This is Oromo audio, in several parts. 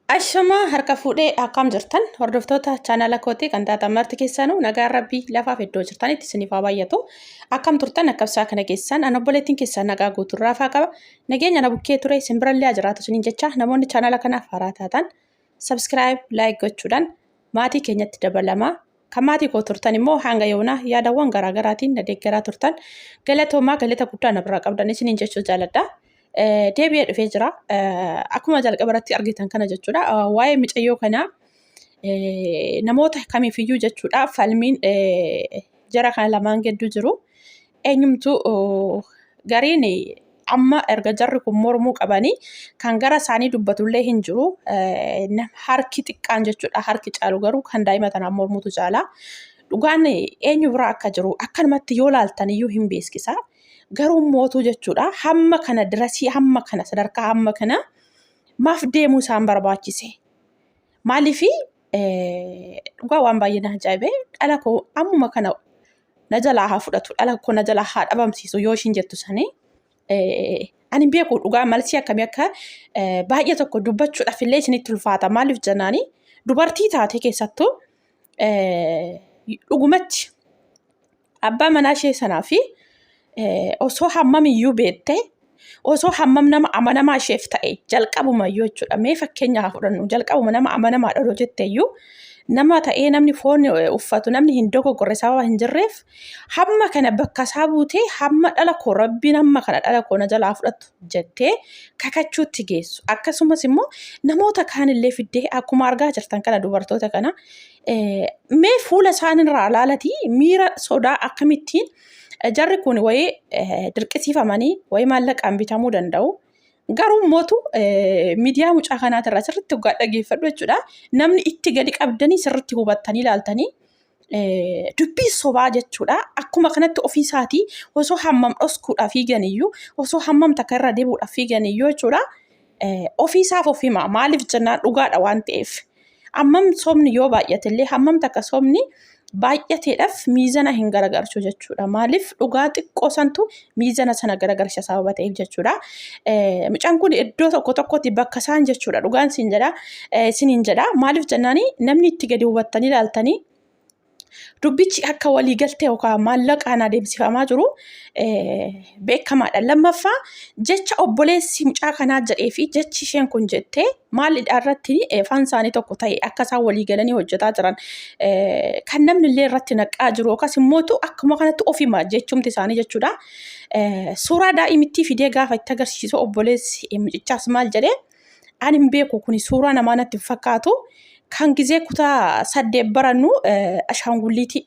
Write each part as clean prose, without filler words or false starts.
Ashamaa harka fuudhee akkam jirtan hordoftoota chaanala kootii kan taatan marti keessanuu nagaan rabbii lafaaf iddoo jirtanitti isiniif haa baay'atu. Akkam turtan akkabsaa kana keessan an obboleettiin keessan nagaa guutuun raafaa qaba. Nageenya na bukkee ture isin birallee haa jiraatu isiniin jecha namoonni chaanala kanaaf haaraa taatan subscribe like gochuudhaan maatii keenyatti dabalamaa. Kan maatii koo turtan immoo hanga yoonaa yaadawwan garaagaraatiin na deeggaraa turtan galatoomaa galata guddaa na biraa qabdan isiniin jechuu jaaladha. Deebi'ee dhufee jira. Akkuma jalqaba irratti argitan kana jechuudha. Waa'ee micayyoo kanaa namoota kamiifiyyuu jechuudha falmiin jara kana lamaan gidduu jiru. Eenyumtuu gariin amma erga jarri kun mormuu qabanii kan gara isaanii dubbatullee hin jiru. Harki xiqqaan jechuudha. Harki caalu garuu kan daa'ima tanaan mormuutu caala. Dhugaan eenyu bira akka jiru akkanumatti yoo laaltan iyyuu hin beeksisa. Garuu mootuu jechuudha. Hamma kana dirasii hamma kana sadarkaa hamma kana maaf deemuu isaan barbaachise? Maaliifi dhugaa waan baay'ee na ajaa'ibe dhala koo ammuma kana na jalaa haa fudhatu dhala koo na jalaa haa dhabamsiisu yoo ishiin jettu sanii ani hin beeku dhugaa malsii akkamii akka baay'ee tokko dubbachuudhaaf illee isinitti ulfaata maaliif jennaani dubartii taate keessattuu dhugumatti abbaa manaa ishee sanaa fi osoo hammam iyyuu beektee osoo hammam nama amanamaa isheef ta'e jalqabuma iyyuu jechuudha. Mee fakkeenya haa fudhannu jalqabuma nama amanamaadha odoo jette iyyuu nama ta'ee namni foon uffatu namni hin dogoggorre sababa hin jirreef hamma kana bakka isaa buutee hamma dhala koo rabbiin hamma kana dhala koo na jalaa fudhatu jettee kakachuutti geessu. Akkasumas immoo namoota kaanillee fiddee akkuma argaa jirtan kana dubartoota kana mee fuula isaanirraa ilaalatii miira sodaa akkamittiin jarri kun wayii dirqisiifamanii wayii maallaqaan bitamuu danda'u. Garuu mootu miidiyaa mucaa kanaatirraa sirriitti hoggaa dhageeffadhu jechuudha. Namni itti gadi qabdanii sirriitti hubattanii ilaaltanii dubbii sobaa jechuudha. Akkuma kanatti ofii isaatii osoo hammam dhoskuudhaaf fiigan iyyuu osoo hammam takka irra deebi'uudhaaf fiigan iyyuu jechuudha. Ofii isaaf of hima. Maaliif jennaan dhugaadha waan ta'eef. Hammam sobni yoo baay'ate illee hammam takka sobni baay'ateedhaaf miizana hin garagalchu jechuudha. Maaliif dhugaa xiqqoo santu miizana sana garagalcha sababa ta'eef jechuudha. Mucaan kun iddoo tokko tokkotti bakka isaan jechuudha. Dhugaan siin jedha isiniin jedha. Maaliif jennaani namni itti gadi hubattanii ilaaltanii dubbichi akka waliigaltee yookaan maallaqaan adeemsifamaa jiru beekamaadha. Lammaffaa jecha obboleessi mucaa kanaa jedhee fi jechi isheen kun jettee maalidha irratti afaan isaanii tokko ta'e akka isaan walii galanii hojjetaa jiran kan namni illee irratti naqaa jiru yookaas immoo akkuma kanatti ofima jechumti isaanii jechuudha. Suuraa daa'imittii fidee gaafa itti agarsiisu obboleessi mucichaas maal jedhee ani hin beeku kuni suuraa namaa natti hin fakkaatu. Kan gizee kutaa 8 barannu ashaangulliitii.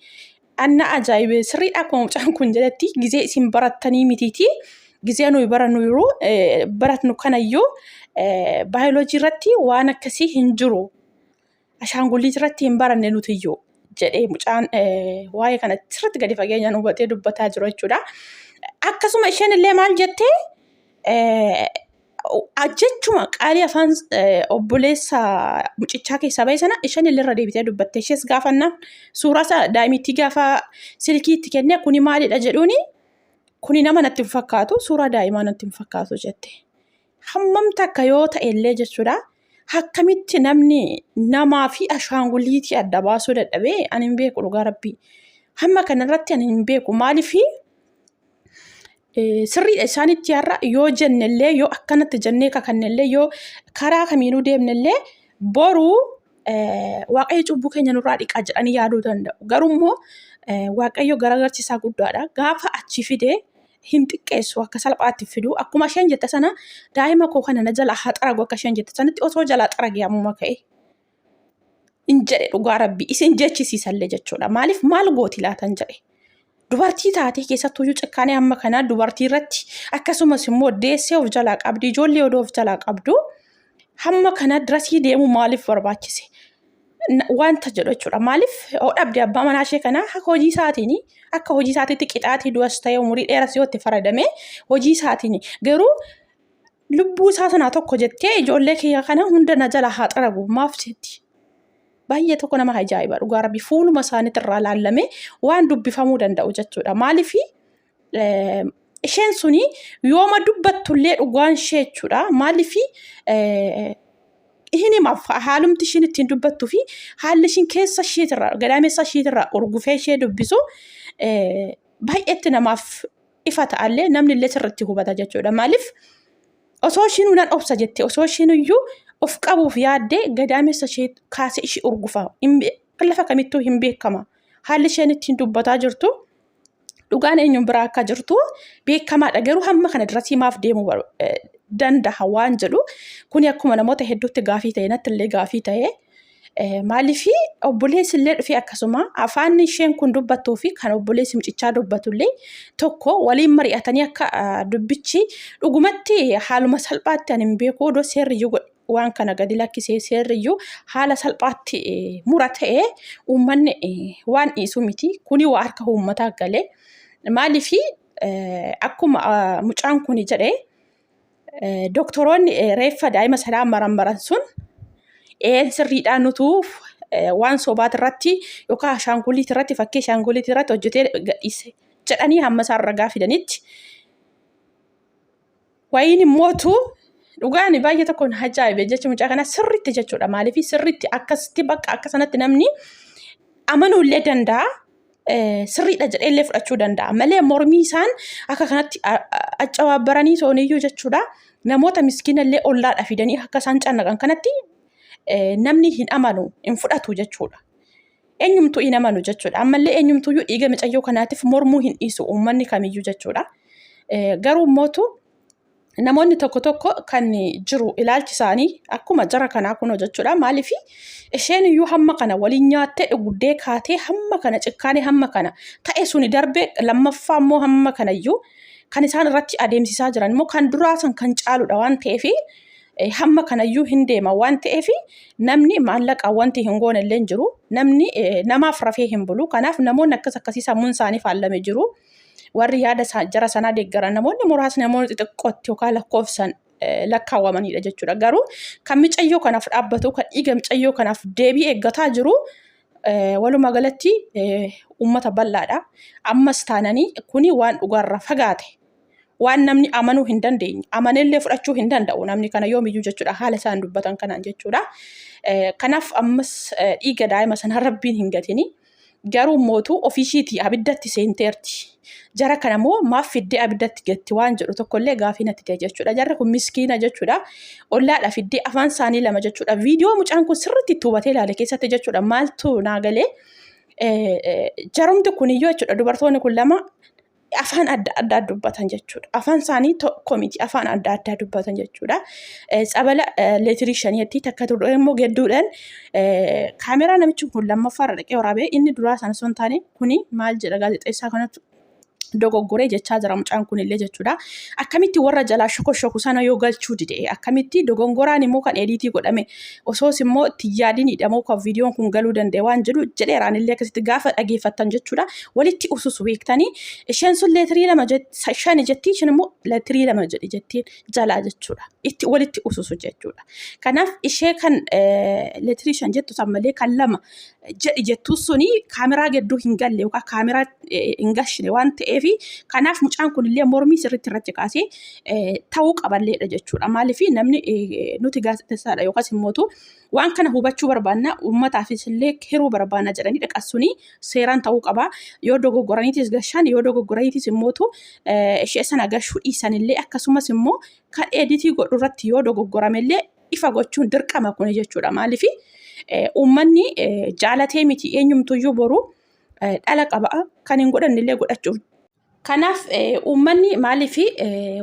Anna ajaa'ibe sirriidha akkuma mucaan kun jedhetti gizee isin barattanii mitiiti. Gizee nuyi barannu yeroo baratnu kanayyuu baayoloojii irratti waan akkasii hin jiru. Ashaangulliit irratti hin baranne nutiyyuu jedhee mucaan waa'ee kana sirriitti gadi fageenyaan hubatee dubbataa jiru jechuudha. Akkasuma isheen illee maal jettee jechuma qaalii afaan obboleessa mucichaa keessaa ba'e sana isheen illee irra deebitee dubbatte. Ishees gaafannaan suuraa isaa daa'imittii gaafa silkii itti kennee kuni maalidha jedhuuni kuni nama natti hin fakkaatu suuraa daa'imaa natti hin fakkaatu jette. Hammam takka yoo ta'e illee jechuudha. Akkamitti namni namaa fi ashaanguliitii adda baasuu dadhabee ani hin beeku dhugaa rabbii. Hamma kanarratti ani hin beeku maaliif sirriidha isaanitti har'a yoo jennellee yoo akkanatti jennee kakannellee yoo karaa kamiinuu deemnellee boruu waaqayyo cubbuu keenya nurraa dhiqaa jedhanii yaaduu danda'u. Garuu immoo waaqayyo garagalchisaa guddaadha. Gaafa achi fide hin xiqqeessu akka salphaatti fidu. Akkuma isheen jette sana daa'ima koo kana na jalaa haa xaragu akka isheen jette sanatti osoo jalaa xaragee ammuma ka'e. Hin jedhe dhugaa rabbi isin jechisiisallee jechuudha. Maaliif maal gooti laatan jedhe. Dubartii taatee keessattuyyuu cikkaanee amma kanaa dubartii irratti akkasumas immoo deessee of jalaa qabdi ijoollee odoo of jalaa qabdu hamma kana dirasii deemuu maaliif barbaachise? Wanta jedhu jechuudha. Maaliif yoo dhabde abbaa manaa ishee kanaa akka hojii isaatiin akka hojii isaatiitti qixaatii du'as ta'e umurii dheeras yoo itti faradame hojii isaatiin garuu lubbuu isaa sanaa tokko jettee ijoollee kiyya kana hunda na jala haa xaragu maaf jetti. Baay'ee tokko nama ajaa'iba dhugaa rabbi fuuluma isaaniitti irraa laallamee waan dubbifamuu danda'u jechuudha. Maaliif isheen suni yooma dubbattullee dhugaan ishee jechuudha. Maaliif Hin himaaf haalumti ishiin ittiin dubbattuu fi haalli ishiin keessa ishiitirraa gadaamessa ishiitirraa urgufee ishee dubbisu baay'eetti namaaf ifa ta'allee namni illee sirriitti hubata jechuudha. Maaliif osoo ishiin nan obsa jette osoo ishiin iyyuu of qabuuf yaaddee gadaamessa ishee kaasee ishee urgufa. Lafa kamittuu hin beekama. Haalli isheen ittiin dubbataa jirtu dhugaan eenyuun biraa akka jirtu beekamaadha. Garuu hamma kana dirasii maaf deemuu danda'a waan jedhu kuni akkuma namoota hedduutti gaafii ta'e natti illee gaafii ta'e. Maaliif obboleessi illee dhufee akkasuma afaan isheen kun dubbattuu fi kan obboleessi mucichaa dubbatu illee tokko waliin mari'atanii akka dubbichi dhugumatti haaluma salphaatti ani hin beeku odoo seerri iyyuu waan kana gadi lakkisee seerri iyyuu haala salphaatti mura ta'e uummanni waan dhiisu miti. Kuni waa harka uummataa galee maaliif akkuma mucaan kuni jedhe doktoroonni reeffa daa'ima sanaa marammaran sun een sirriidhaan nutuu waan sobaati irratti yookaan ashaanguliit irratti fakkii ashaanguliit irratti hojjetee gadhiise jedhanii hamma isaan ragaa fidanitti Wayiin immootu dhugaan baay'ee tokko na ajaa'ibe jecha mucaa kanaa sirriitti jechuudha. Maaliif sirriitti akkasitti bakka akka sanatti namni amanuu illee danda'a. Sirriidha jedhee illee fudhachuu danda'a. Malee mormii isaan akka kanatti accabaabbaranii sooniyyuu jechuudha. Namoota miskiina illee ollaadha fidanii akka isaan cannaqan kanatti namni hin amanu hin fudhatu jechuudha. Eenyumtuu hin amanu jechuudha. Ammallee eenyumtuyyuu dhiiga micayyoo kanaatiif mormuu hin dhiisu uummanni kamiyyuu jechuudha. Garuu immootu namoonni tokko tokko kan jiru ilaalchi isaanii akkuma jara kanaa kunoo jechuudha. Maaliif isheen iyyuu hamma kana waliin nyaattee dhugdee kaatee hamma kana cikkaanee hamma kana ta'e suni darbee lammaffaa immoo hamma kana iyyuu kan isaan irratti adeemsisaa jiran immoo kan duraa san kan caaludha waan ta'eef hamma kanayyuu hin deema waan ta'eef namni maallaqa wanti hin goone illee hin jiru. Namni namaaf rafee hin bulu. Kanaaf namoonni akkas akkasii sammuun isaanii faallame jiru. Warri yaada jara sanaa deeggaran namoonni muraasni namoonni xixiqqootti yookaan lakkoofsan lakkaawwamanidha jechuudha. Garuu kan micayyoo kanaaf dhaabbatu kan dhiiga micayyoo kanaaf deebii eeggataa jiru walumaa galatti uummata bal'aadha. Ammas taananii kuni waan dhugaarraa fagaate. Waan namni amanuu hin dandeenye amanellee fudhachuu hin danda'u namni kana yoomiyyuu jechuudha haala isaan dubbatan kanaan jechuudha. Kanaaf ammas dhiiga daa'ima sanaa rabbiin hin gatini. Garuu mootuu ofiishiitii abiddatti seenteerti. Jara kana immoo maaf fiddee abiddatti gatti waan jedhu tokkollee gaafii natti ta'e jechuudha. Jarri kun miskiina jechuudha. Ollaadha fiddee afaan isaanii lama jechuudha. Viidiyoo mucaan kun sirriitti itti hubatee ilaale keessatti jechuudha. Maaltu naa galee jarumti kuniyyuu jechuudha dubartoonni kun lama afaan adda addaa dubbatan jechuudha. Afaan isaanii tokko miti afaan adda addaa dubbatan jechuudha. Tsabala leetirii shaniitti takka turre immoo gedduudhaan kaameraa namichi kun lammaffaa irra dhaqee waraabee inni duraa sana osoo hin taane kuni maal jedha gaazexeessaa kanatu dogoggoree jechaa jira mucaan kunillee jechuudha. Akkamitti warra jalaa shokoshoku sana yoo galchuu dide akkamitti dogongoraan immoo kan ediitii godhame osoos immoo itti yaadinidha moo kan viidiyoon kun galuu danda'e waan jedhu jedheeraan illee akkasitti gaafa dhageeffattan jechuudha. Walitti ususu beektanii isheen sun leetirii lama shani jetti isheen immoo leetirii lama jedhi jettiin jalaa jechuudha. Itti walitti ususu jechuudha. Kanaaf ishee kan leetirii shan jettu san malee kan lama jedhi jettu suni kaameraa gidduu hin galle yookaan kaameraa hin gashine waan ta'eef kanaaf mucaan kun illee mormii sirriitti irratti kaasee ta'uu qaballeedha jechuudha. Maaliif namni nuti gaazexeessaadha yookaas immootu waan kana hubachuu barbaanna uummataafis illee hiruu barbaanna jedhanii dhaqan suni seeraan ta'uu qaba. Yoo dogoggoraniitis gashaan yoo dogoggoraniitis immootu ishee sana gashuu dhiisanillee akkasumas immoo kan editii godhu irratti yoo dogoggoramellee ifa gochuun dirqama kuni jechuudha. Maaliif uummanni jaalatee miti eenyumtuyyuu boru dhala qaba kan hin godhanne illee godhachuuf. Kanaaf uummanni maaliif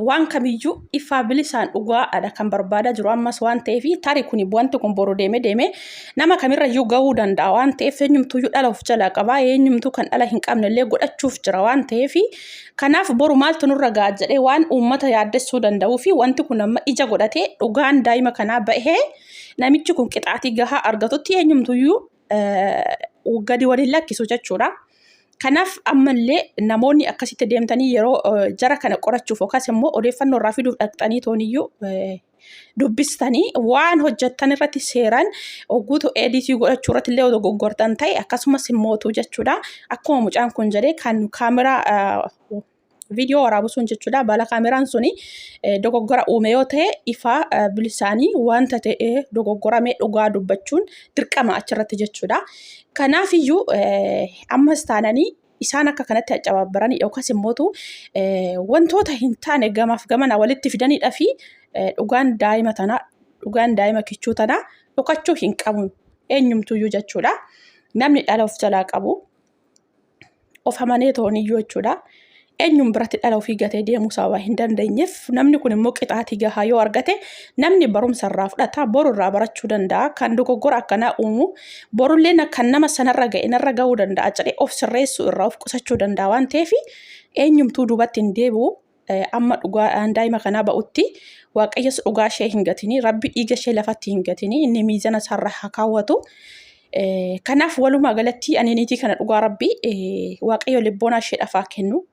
waan kamiyyuu ifaa bilisaan dhugaadha kan barbaadaa jiru ammas waan ta'eef tarii kun wanti kun boru deeme deeme nama kamirrayyuu gahuu danda'a waan ta'eef eenyumtuyyuu dhala of jalaa qaba eenyumtuu kan dhala hin qabne illee godhachuuf jira waan ta'eef kanaaf boru maaltu nurra ga'a jedhee waan uummata yaaddessuu danda'uu fi wanti kun amma ija godhatee dhugaan daa'ima kanaa bahee namichi kun qixaatii gahaa argatutti eenyumtuyyuu gadi waliin lakkisu jechuudha. Kanaaf ammallee namoonni akkasitti deemtanii yeroo jara kana qorachuuf yookaas immoo odeeffannoo irraa fiduuf dhaqxanii tooniyyuu dubbistanii waan hojjettan irratti seeraan ogguutu editii godhachuu irratti illee dogoggortan ta'e akkasumas immootu jechuudha. Akkuma mucaan kun jedhee kan kaameraa Viidiyoo waraabu sun jechuudha. Baala kaameraan suni dogoggora uume yoo ta'e ifaa bilisaanii wanta ta'e dogoggorame dhugaa dubbachuun dirqama achirratti jechuudha. Kanaafiyyuu ammas taananii isaan akka kanatti accabaabbaranii yookaas immootu wantoota hin taane gamaaf gamana walitti fidanidha fi dhugaan daa'ima tanaa dhugaan daa'ima kichuu tanaa dhokachuu hin qabu eenyumtuyyuu jechuudha. Namni dhala of jalaa qabu of amanee tooniyyuu jechuudha. Eenyuun biratti dhala ofii gatee deemuu sababa hin dandeenyeef namni kun immoo qixaatii gahaa yoo argate namni barumsa irraa fudhata boru irraa barachuu danda'a kan dogoggora akkanaa uumu borullee kan nama sanarra ga'e narra ga'uu danda'a jedhee of sirreessuu irraa of qusachuu danda'a waan ta'eef eenyumtuu duubatti hin deebi'u amma dhugaa daa'ima kanaa ba'utti waaqayyos dhugaa ishee hin gatini rabbi dhiiga ishee lafatti hin gatini inni miizana isaarra haa kaawwatu. Kanaaf walumaa galatti ani niitii kana dhugaa rabbi waaqayyo libboonaa isheedhaaf haa kennu.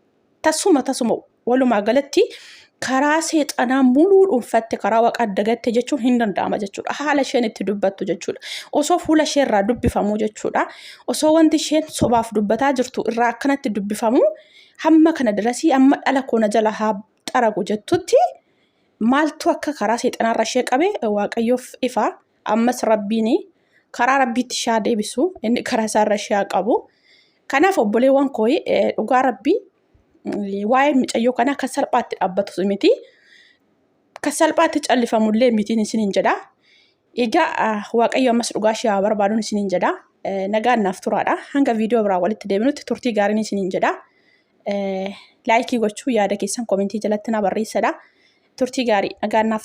Tasuma tasuma walumaa galatti karaa seexanaa muluu dhuunfatte karaa waaqaa dagatte jechuun hin danda'ama jechuudha. Haala isheen itti dubbattu jechuudha. Osoo fuula ishee irraa dubbifamu jechuudha. Osoo wanti isheen sobaaf dubbataa jirtu irraa akkanatti dubbifamu hamma kana dirasii amma dhala koo na jala haa xaragu jettutti maaltu akka karaa seexanaarra ishee qabe waaqayyoof ifa. Ammas rabbiin karaa rabbiitti ishee haa deebisu inni karaa isaarra ishee haa qabu. Kanaaf obboleewwan koo dhugaa rabbii waa'ee mucayyoo kanaa kan salphaatti dhaabbatu miti. Kan salphaatti callifamullee mitiin isiniin jedha. Egaa Waaqayyo ammas dhugaa ishee haa barbaaduun isiniin jedha. Nagaan naaf turaadha. Hanga viidiyoo biraa walitti deebinutti turtii gaariin isiniin jedha. Laayikii gochuu yaada keessan komentii jalatti na barreessadha. Turtii gaarii nagaan naaf